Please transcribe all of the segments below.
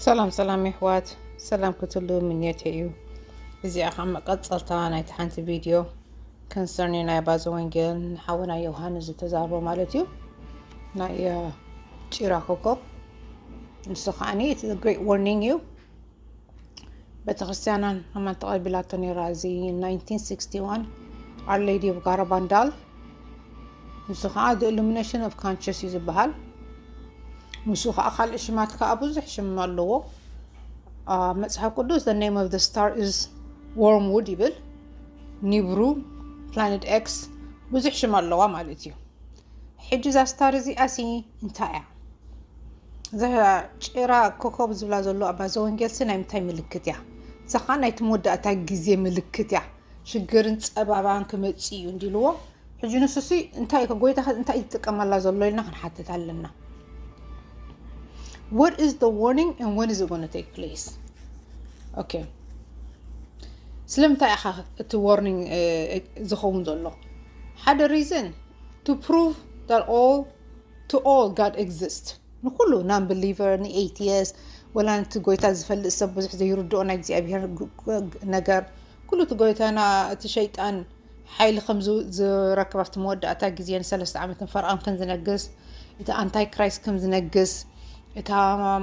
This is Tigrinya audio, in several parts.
ሰላም ሰላም የሕዋት፣ ሰላም ክትሉ ምንየት እዩ። እዚኣ ካብ መቀጸልታ ናይቲ ሓንቲ ቪድዮ ኮንሰርኒ ናይ ባዘ ወንጌል ንሓወና ዮሃንስ ዝተዛረቦ ማለት እዩ። ናይ ጭራ ኮኮብ ንሱ ከዓኒ ግሬት ዋርኒንግ እዩ። ቤተክርስትያናን ሃይማኖት ተቐቢላቶ ነይራ። እዚ ናይንቲን ሲክስቲ ዋን Our Lady of Garabandal፣ ንሱ ከዓ the Illumination of Conscience እዩ ዝበሃል። ንሱ ከዓ ካልእ ሽማት ከዓ ብዙሕ ሽም ኣለዎ። መፅሓፍ ቅዱስ the name of the star is Wormwood ይብል። ኒብሩ፣ ፕላኔት ኤክስ፣ ብዙሕ ሽም ኣለዋ ማለት እዩ። ሕጂ እዛ ስታር እዚኣ ሲ እንታይ እያ? እዛ ጭራ ኮኮብ ዝብላ ዘሎ ኣባ ዘወንጌል ሲ ናይ ምንታይ ምልክት እያ? እዛ ከዓ ናይቲ መወዳእታ ግዜ ምልክት እያ። ሽግርን ፀባባን ክመፅእ እዩ እንዲልዎ። ሕጂ ንሱ ሲ እንታይ ጎይታ እንታይ ዝጥቀመላ ዘሎ ኢልና ክንሓትት ኣለና። What is the warning and when is it going to take place? Okay, ስለምንታይ ኢኻ እቲ ዋርኒንግ ዝኸውን ዘሎ? ሓደ reason to prove that all to all God exists። ንኩሉ non believer፣ ን atheist፣ ወላ ነቲ ጎይታ ዝፈልጥ ሰብ ብዙሕ ዘይርድኦ ናይ እግዚኣብሔር ነገር፣ ኩሉ እቲ ጎይታና እቲ ሸይጣን ሓይሊ ከም ዝረክብ ኣብቲ መወዳእታ ግዜ ንሰለስተ ዓመት ንፈርዖን ከም ዝነግስ፣ እቲ ኣንታይ ክራይስት ከም ዝነግስ፣ እታ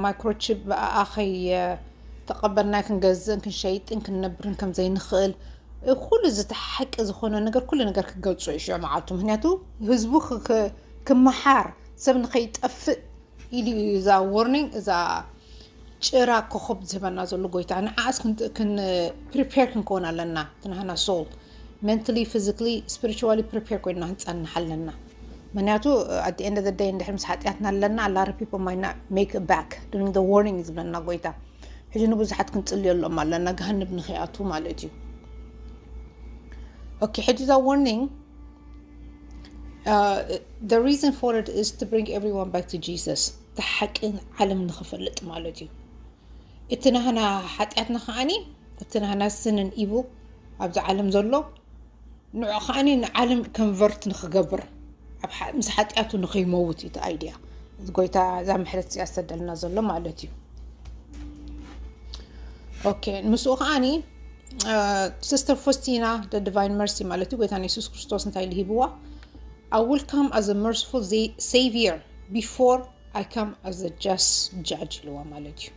ማይክሮቺፕ ብኣኣ ኸይ ተቐበልና ክንገዝእን ክንሸይጥን ክንነብርን ከም ዘይንኽእል፣ ኩሉ እዚ ሓቂ ዝኾነ ነገር ኩሉ ነገር ክገልጾ እዩ ሽዑ መዓልቱ። ምክንያቱ ህዝቡ ክመሓር ሰብ ንኸይጠፍእ ኢሉ እዩ እዛ ዋርኒንግ እዛ ጭራ ኮኸብ ዝህበና ዘሎ ጎይታ። ንዓኣስ ፕሪፔር ክንከውን ኣለና። ትናህና ሶል mentally፣ physically፣ spiritually ፕሪፔር ኮይና ክንፀንሕ ኣለና። ምክንያቱ at the end of the day እንድሕር ምስ ሓጢኣትና ኣለና ኣላረ people might not make it back during the warning ዝብለና ጎይታ። ሕጂ ንብዙሓት ክንፅልየሎም ኣለና ገሃንብ ንኸይኣትዉ ማለት እዩ። ኦኬ፣ ሕጂ እዛ ዋርኒንግ the reason for it is to bring everyone back to Jesus። እቲ ሓቂ ዓለም ንኽፈልጥ ማለት እዩ። እቲ ናህና ሓጢኣትና ከዓኒ እቲ ናህና ስንን ኢቡ ኣብዚ ዓለም ዘሎ ንዑ ከዓኒ ንዓለም ኮንቨርት ንኽገብር ምስ ሓጢኣቱ ንኸይመውት እዩ እቲ ኣይድያ። እዚ ጎይታ እዛ ምሕረት እዚኣ ዝሰደልና ዘሎ ማለት እዩ። ኦኬ፣ ምስኡ ከዓኒ ሲስተር ፎስቲና the divine mercy ማለት እዩ ጎይታና የሱስ ክርስቶስ እንታይ ኢሉ ሂብዋ? I will come as a merciful savior before I come as a just judge ኢልዋ ማለት እዩ።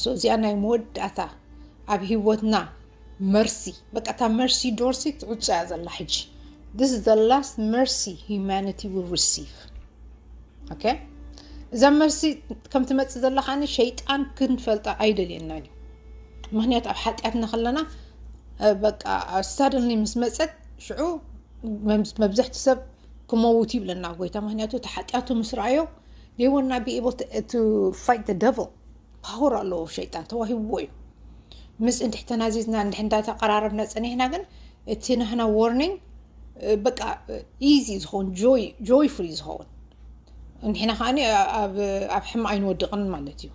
So እዚኣ ናይ መወዳእታ ኣብ ህይወትና መርሲ፣ በቃ እታ መርሲ ዶርሲ ትዕጾ እያ ዘላ ሕጂ። This is the last mercy humanity will receive። ኦኬ፣ እዛ መርሲ ከም ትመፅእ ዘላ ከዓኒ ሸይጣን ክንፈልጣ ኣይደልየናን እዩ። ምክንያቱ ኣብ ሓጢኣትና ከለና በቃ ሳደንሊ ምስ መፀት ሽዑ መብዛሕቲ ሰብ ክመውት ይብለና ጎይታ። ምክንያቱ እቲ ሓጢኣቱ ምስ ረኣዮ they will not be able to fight the devil። ፓወር ኣለዎ ሸይጣን፣ ተዋሂብዎ እዩ። ምስ እንድሕ ተናዚዝና እንድሕ እንዳተቀራረብና ፀኒሕና ግን እቲ ናህና ዋርኒንግ በቃ ኢዚ ዝኸውን ጆይፉል ዝኸውን እንድሕና ከዓኒ ኣብ ሕማቅ ኣይንወድቕን ማለት እዩ።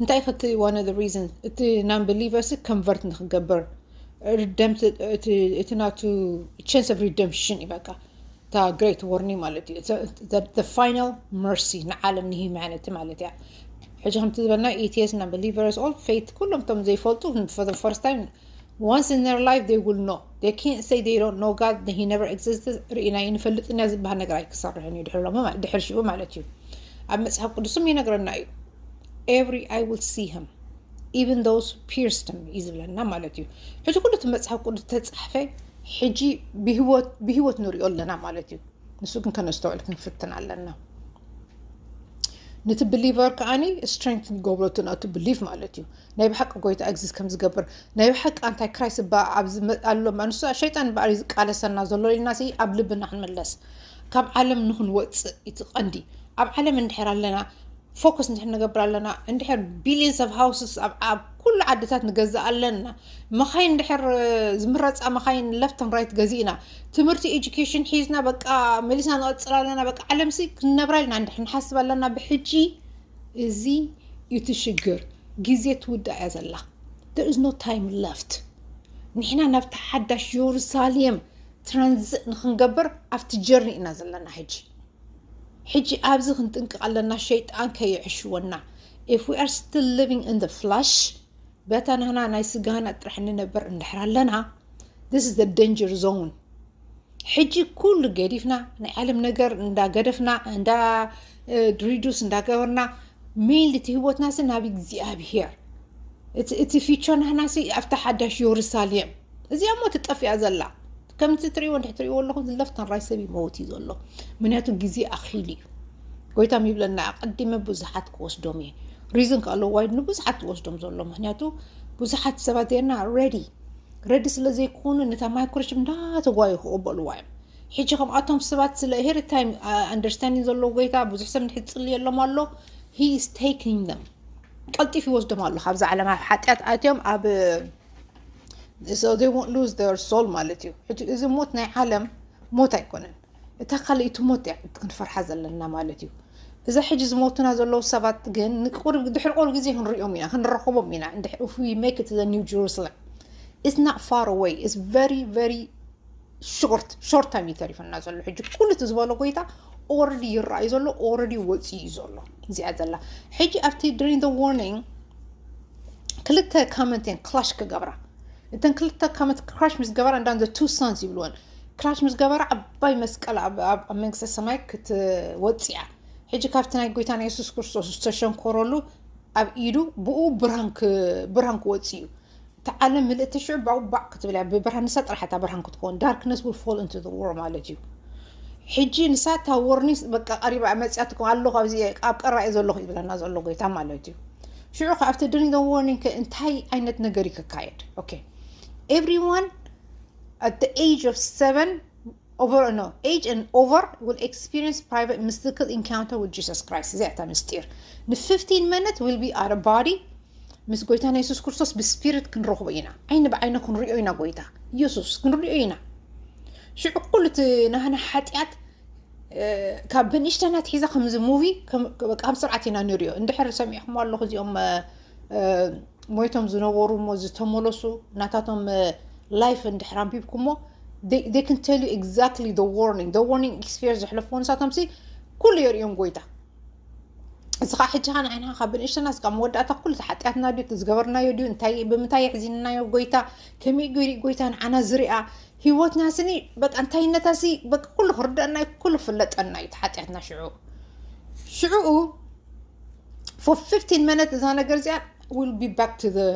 እንታይ ከቲ one of the reason እቲ non believers ኮንቨርት ንክገብር እቲ ናቱ ቸንስ ኦፍ ሪደምሽን እዩ በቃ እታ ግሬት ዋርኒንግ ማለት እዩ። ፋይናል መርሲ ንዓለም ንሂማኒቲ ማለት እያ። ሕጂ ከምቲ ዝበልና atheist non believers all faith ኩሎም እቶም ዘይፈልጡ for the first time once in their life they will know. They can't say they don't know God, he never existed፣ ርኢና ይንፈልጥን እያ ዝበሃል ነገር ኣይክሰርሕን እዩ ድሕሪ ሎሚ ድሕሪ ሽኡ ማለት እዩ። ኣብ መፅሓፍ ቅዱስም ይነግረና እዩ። Every eye will see him, even those pierced him እዩ ዝብለና ማለት እዩ። ሕጂ ኩሉ እቲ መፅሓፍ ቅዱስ ተፃሕፈ ሕጂ ብህይወት ንሪኦ ኣለና ማለት እዩ። ንሱ ግን ከነስተውዕል ክንፍትን ኣለና። ነቲ ብሊቨር ከዓኒ ስትሬንግት ንገብሮ እቲ ናቱ ብሊፍ ማለት እዩ። ናይ ብሓቂ ጎይታ ኤግዚስት ከም ዝገብር ናይ ብሓቂ ኣንታይ ክራይስት እባ ኣብዚ ኣሎ እባ ንሱ ሸይጣን እምበኣር እዩ ዝቃለሰና ዘሎ ኢልና ሲ ኣብ ልብና ክንምለስ ካብ ዓለም ንክንወፅእ እቲ ቀንዲ። ኣብ ዓለም እንድሕር ኣለና ፎከስ እንድሕር ንገብር ኣለና እንድሕር ቢሊየንስ ኦፍ ሃውስስ ኣብ ኩሉ ዓድታት ንገዝእ ኣለና። መኻይን እንድሕር ዝምረፃ መኻይን ለፍት ን ራይት ገዚእና ትምህርቲ ኤጁኬሽን ሒዝና በቃ መሊስና ንቐፅል ኣለና። በቃ ዓለምሲ ክንነብራ ኢልና እንድሕር ንሓስብ ኣለና። ብሕጂ እዚ እዩ እቲ ሽግር። ግዜ ትውዳእ እያ ዘላ። There is no time left። ንሕና ናብቲ ሓዳሽ የሩሳሌም ትራንዚት ንክንገብር ኣብቲ ጀርኒ ኢና ዘለና ሕጂ። ሕጂ ኣብዚ ክንጥንቅቕ ኣለና ሸይጣን ከየዕሽወና። if we are still living in the flesh በታ ናህና ናይ ስጋና ጥራሕ ንነበር እንድሕር ኣለና this is the danger zone ሕጂ ኩሉ ገዲፍና ናይ ዓለም ነገር እንዳገደፍና እንዳ reduce እንዳገበርና mainly እቲ ህይወትናሲ ናብ እግዚኣብሄር እቲ future ናህናሲ ኣብታ ሓዳሽ የሩሳሌም እዚኣ እሞ ትጠፍያ ዘላ ከምቲ ትሪእዎ እንድሕ ትሪእዎ ኣለኹ ዝለፍታን ራይ ሰብ ይመውት እዩ ዘሎ ምክንያቱ ግዜ ኣኺሉ እዩ ጎይታ ይብለና ኣቀዲመ ብዙሓት ክወስዶም እየ reason ከኣለዎ ዋይ ንብዙሓት ትወስዶም ዘሎ ምክንያቱ ብዙሓት ሰባት ዜና ready ready ስለ ዘይኮኑ ነታ microchip እንዳተጓዩ ክቕበልዋ እዮም ሕጂ ከምኣቶም ሰባት ስለ here time understanding ዘለዎ ጎይታ ብዙሕ ሰብ ንድሕር ዝፅልየሎም ኣሎ he is taking them ቀልጢፍ ይወስዶም ኣሎ ካብዛ ዓለም ኣብ ሓጢኣት ኣትዮም ኣብ so they won't lose their soul ማለት እዩ ሕጂ እዚ ሞት ናይ ዓለም ሞት ኣይኮነን እታ ካልእቲ ሞት እያ ክንፈርሓ ዘለና ማለት እዩ እዛ ሕጂ ዝሞቱና ዘለዉ ሰባት ግን ድሕሪ ቁሩብ ግዜ ክንሪኦም ኢና ክንረኸቦም ኢና if we make it to the new Jerusalem it's not far away it's very very short short time ይተሪፈና ዘሎ ሕጂ ኩሉ እቲ ዝበሎ ጎይታ already ይረኣዩ ዘሎ already ወፂኡ እዩ ዘሎ እዚኣ ዘላ ሕጂ ኣብቲ during the warning ክልተ comment እየን clash ክገብራ እተን ክልተ comment clash ምስ ገበራ እንዳ the two sons ይብልወን clash ምስ ገበራ ዓባይ መስቀል ኣብ መንግስተ ሰማይ ክትወፅያ ሕጂ ካብቲ ናይ ጎይታና የሱስ ክርስቶስ ዝተሸንኮረሉ ኣብ ኢዱ ብኡ ብርሃን ክወፅ እዩ እቲ ዓለም ምልእቲ ሽዑ ባውባዕ ክትብል እያ ብብርሃን ንሳ ጥራሕ እታ ብርሃን ክትኮን darkness will fall into the world ማለት እዩ ሕጂ ንሳ እታ warning በቃ ቀሪባ መፅያ ትኮን ኣለኹ ኣብዚ ኣብ ቀራኢ ዘለኹ ይብለና ዘሎ ጎይታ ማለት እዩ ሽዑ ካብቲ during the warning እንታይ ዓይነት ነገር እዩ ክካየድ okay everyone at the age of seven over no age and over will experience private mystical encounter with Jesus Christ እዚኣ እታ ምስጢር ን fifteen minutes will be out of body ምስ ጎይታና የሱስ ክርስቶስ ብስፒሪት ክንረኽቦ ኢና ዓይኒ ብዓይኒ ክንሪኦ ኢና ጎይታ የሱስ ክንሪኦ ኢና ሽዑ ኩሉ እቲ ናህና ሓጢኣት ካብ ብንእሽተና ትሒዛ ከምዚ ሙቪ ካብ ስርዓት ኢና ንሪኦ እንድሕር ሰሚዕኹም ኣለኹ እዚኦም ሞይቶም ዝነበሩ እሞ ዝተመለሱ ናታቶም life እንድሕር ኣንቢብኩሞ they can tell you exactly the warning the warning experience ዘሕለፍዎ ንሳቶም ሲ ኩሉ የርእዮም ጎይታ እዚ ከዓ ሕጂ ከዓ ንዓይና ካብ ብንእሽተና እስካብ መወዳእታ ኩሉ እቲ ሓጢኣትና ድዩ እቲ ዝገበርናዮ ድዩ እንታይ ብምንታይ የሕዚንናዮ ጎይታ ከመይ ገይሩ እዩ ጎይታ ንዓና ዝሪኣ ህይወትና ስኒ በቃ እንታይነታ ሲ በቃ ኩሉ ክርደአና እዩ ኩሉ ክፍለጠና እዩ እቲ ሓጢኣትና ሽዑ ሽዑኡ for fifteen minutes እዛ ነገር እዚኣ will be back to the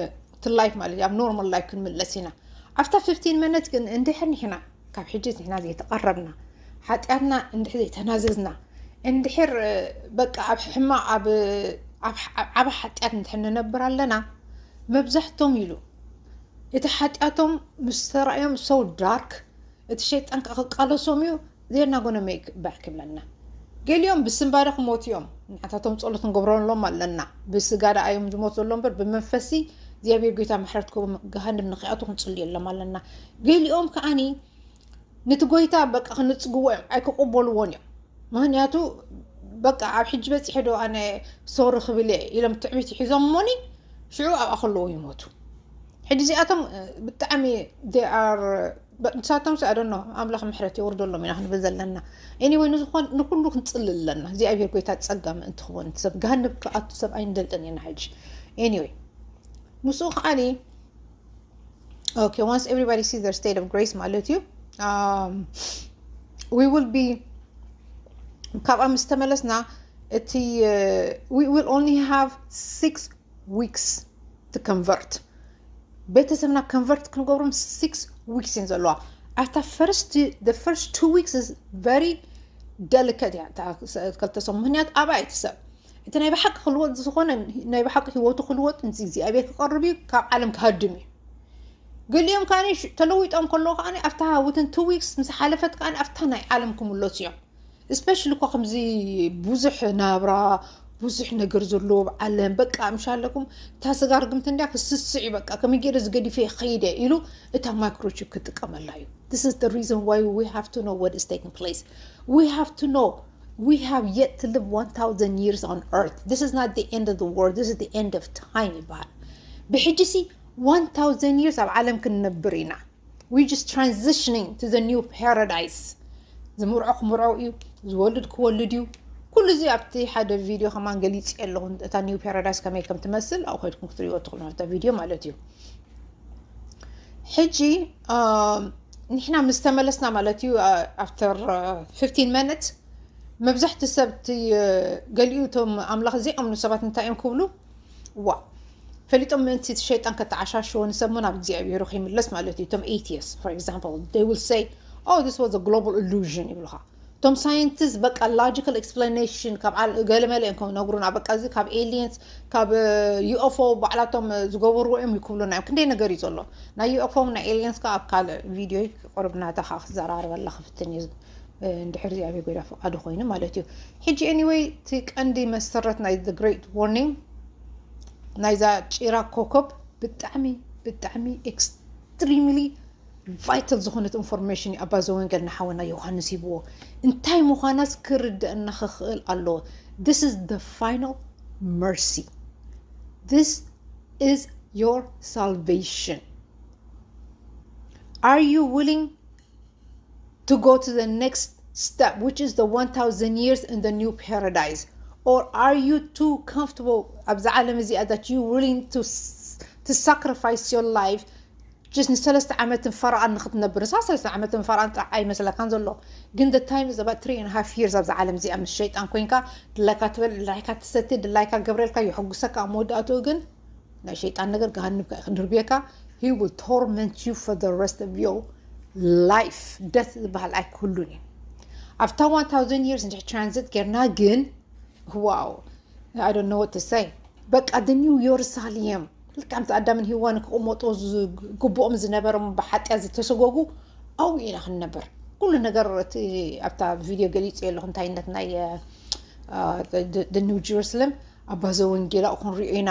to life ማለት እዩ ኣብ normal life ክንምለስ ኢና ኣብታ fifteen minutes ግን እንድሕር ንሕና ካብ ሕጂ ንሕና ዘይተቐረብና ሓጢኣትና እንድሕር ዘይተናዘዝና እንድሕር በቃ ኣብ ሕማቕ ኣብ ዓብ ሓጢኣት እንድሕር ንነብር ኣለና መብዛሕቶም ኢሉ እቲ ሓጢኣቶም ምስ ተራእዮም so dark እቲ ሸይጣን ከዓ ክቃለሶም እዩ they're not gonna make back ይብለና ገሊኦም ብስንባደ ክሞት እዮም ንዓታቶም ፀሎት ንገብረሎም ኣለና ብስጋ ደኣ እዮም ዝሞት ዘሎ እምበር ብመንፈሲ እግዚኣብሔር ጎይታ ምሕረት ክህቦም ገሃንም ንክኣቱ ክንፅልየሎም ኣለና ገሊኦም ከዓኒ ነቲ ጎይታ በቃ ክንፅግዎ እዮም ኣይክቕበልዎን እዮም ምክንያቱ በቃ ኣብ ሕጂ በፂሐ ዶ ኣነ sorry ክብል እየ ኢሎም ትዕቢት ሒዞም እሞኒ ሽዑ ኣብኣ ከለዉ ይሞቱ ሕጂ እዚኣቶም ብጣዕሚ they are ንሳቶም ሲ ኣደኖ ኣምላኽ ምሕረት የውርደሎም ኢና ክንብል ዘለና anyway ንዝኾን ንኩሉ ክንፅልል ኣለና እግዚኣብሔር ጎይታ ፀጋ ምእንቲ ክኾን ሰብ ገሃነብ ክኣቱ ሰብ ኣይንደልን ኢና ሕጂ anyway ምስኡ ከዓኒ okay once everybody sees their state of grace ማለት እዩ we will be ካብኣ ምስ ተመለስና እቲ we will only have six weeks to convert ቤተሰብና convert ክንገብሮም six weeks እየን ዘለዋ ኣብታ first the first two weeks is very delicate እያ ከልተሰሙ ምክንያት ኣብኣ እቲ ሰብ እቲ ናይ ብሓቂ ክልወጥ ዝኾነ ናይ ብሓቂ ህይወቱ ክልወጥ ምስ እግዚኣብሔር ክቐርብ እዩ ካብ ዓለም ክሃድም እዩ ገሊኦም ከዓ ተለዊጦም ከለዉ ከዓ ኣብታ within two weeks ምስ ሓለፈት ከዓ ኣብታ ናይ ዓለም ክምለሱ እዮም especially እኳ ከምዚ ብዙሕ ናብራ ብዙሕ ነገር ዘለዎ ኣብ ዓለም በቃ ምሻለኩም እታ ስጋ ርግምቲ እንዲያ ክስስዕ እዩ በቃ ከመይ ገይረ ዝገዲፈ ይኸይደ ኢሉ እታ microchip ክጥቀመላ እዩ this is the reason why we have to know what is taking place we have to know we have yet to live one thousand years on earth this is not the end of the world this is the end of time ይበሃል ብሕጂ ሲ one thousand years ኣብ ዓለም ክንነብር ኢና we just transitioning to the new paradise ዝምርዖ ክምርዖ እዩ ዝወልድ ክወልድ እዩ ኩሉ እዚ ኣብቲ ሓደ ቪድዮ ከማን ገሊፅ ኣለኹ። እታ ኒው ፓራዳይስ ከመይ ከም ትመስል ኣብኡ ከድኩም ክትሪእዎ ትኽእሉ፣ ኣብታ ቪድዮ ማለት እዩ። ሕጂ ንሕና ምስ ተመለስና ማለት እዩ፣ after fifteen minutes፣ መብዛሕቲ ሰብ እቲ ገሊኡ እቶም ኣምላኽ ዘይኣምኑ ሰባት እንታይ እዮም ክብሉ? ዋ፣ ፈሊጦም ምእንቲ እቲ ሸይጣን ከተዓሻሽዎ ንሰብ ናብ እግዚኣብሄሩ ከይምለስ ማለት እዩ። እቶም atheist, for example, they will say, oh, this was a global illusion ይብሉኻ። እቶም ሳይንቲስት በቃ logical explanation ካብ ገለመለ እዮም ክነግሩና። በቃ እዚ ካብ aliens፣ ካብ ዩኤፍኦ ባዕላቶም ዝገበርዎ እዮም ይክብሉና እዮም። ክንደይ ነገር እዩ ዘሎ ናይ ዩኤፍኦ ናይ aliens። ካብ ካልእ ቪድዮ ቁርብ ናታ ከዓ ክዘራረበላ ክፍትን እዩ፣ እንድሕር እግዚኣብሔር ጎይዳ ፍቃዱ ኮይኑ ማለት እዩ። ሕጂ anyway፣ እቲ ቀንዲ መሰረት ናይ the great warning ናይዛ ጭራ ኮከብ ብጣዕሚ ብጣዕሚ extremely vital ዝኾነት ኢንፎርሜሽን እዩ ኣባ ዘወንጌል ንሓወና ዮሃንስ ሂብዎ። እንታይ ምዃናስ ክርድአና ክኽእል ኣለዎ። This is the final mercy. This is your salvation. Are you willing to go to the next step, which is the one thousand years in the new paradise? Or are you too comfortable ኣብዛ ዓለም እዚኣ that you willing to, to sacrifice your life just ንሰለስተ ዓመትን ፈረቓን ንክትነብር? ንሳ ሰለስተ ዓመትን ፈረቓን ጥራሕ ኣይመስለካን ዘሎ፣ ግን the time is about three and a half years ኣብዛ ዓለም እዚኣ ምስ ሸይጣን ኮይንካ ድላይካ ትበል፣ ድላይካ ትሰቲ፣ ድላይካ ገብረልካ የሐጉሰካ። ኣብ መወዳእትኡ ግን ናይ ሸይጣን ነገር ገሃንብካ እዩ ክድርብየካ። He will torment you for the rest of your life. ደስ ዝበሃል ኣይክህሉን እዩ። ኣብታ one thousand years እንድሕር transit ጌርና ግን ዋው፣ I don't know what to say። በቃ the new የሩሳሌም፣ ልክዕ ከምቲ ኣዳምን ሂዋን ክቕመጡ ዝግብኦም ዝነበሮም ብሓጢኣት ዝተሰጎጉ ኣብኡ ኢና ክንነበር። ኩሉ ነገር እቲ ኣብታ ቪድዮ ገሊፀ ኣለኹ፣ እንታይነት ናይ the new Jerusalem። ኣባ ዘወንጌል ኣብኡ ክንሪኦ ኢና።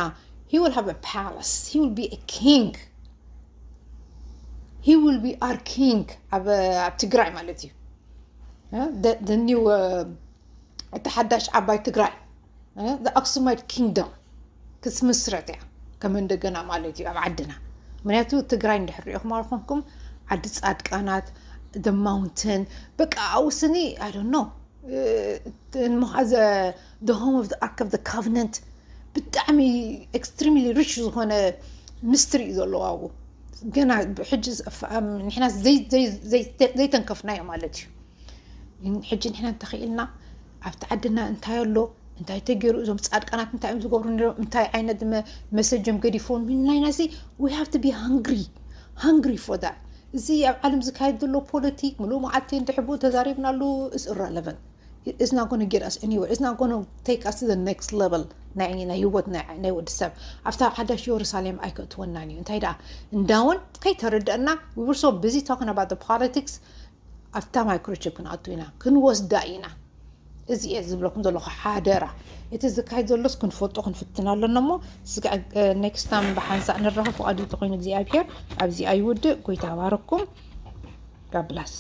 He will have a palace, he will be a king, he will be our king ኣብ ትግራይ ማለት እዩ። The new፣ እቲ ሓዳሽ ዓባይ ትግራይ፣ the Aksumite Kingdom ክትምስረት እያ፣ ከም እንደገና ማለት እዩ ኣብ ዓድና። ምክንያቱ ትግራይ እንድሕር ሪኢኹም ኣለኹምኩም ዓዲ ጻድቃናት፣ the mountain፣ በቃ ኣብኡ ስኒ I don't know the home of the Ark of the Covenant፣ ብጣዕሚ extremely rich ዝኾነ mystery እዩ ዘለዎ ኣብኡ። ገና ሕጂ ንሕና ዘይተንከፍናዮ ማለት እዩ። ግን ሕጂ ንሕና እንተኽኢልና ኣብቲ ዓድና እንታይ ኣሎ፣ እንታይ ተገይሩ፣ እዞም ፃድቃናት እንታይ እዮም ዝገብሩ ነይሮም፣ እንታይ ዓይነት message እዮም ገዲፎም ኢልና ኢና። We have to be hungry, hungry for that። እዚ ኣብ ዓለም ዝካየድ ዘሎ ፖለቲክ ምሉእ መዓልቲ እንድሕር ብኡ ተዛሪብናሉ is irrelevant. It's not going to get us anywhere. It's not going to take us to the next level ናይ ናይ ህይወት ናይ ናይ ወዲ ሰብ ኣብታ ሓዳሽ የሩሳሌም ኣይከእትወናን እዩ። እንታይ ደኣ እንዳውን ከይተረደአና we were so busy talking about the politics ኣብታ microchip ክንኣቱ ኢና፣ ክንወስዳ ኢና። እዚ እየ ዝብለኩም ዘለኹ ሓደራ። እቲ ዝካየድ ዘሎስ ክንፈልጦ ክንፍትን ኣለና እሞ ስጋዕ next time ብሓንሳእ ንራኸብ ፍቓዱ እንተኾይኑ እግዚኣብሔር። ኣብዚ ኣይውድእ። ጎይታ ባረኩም። God bless።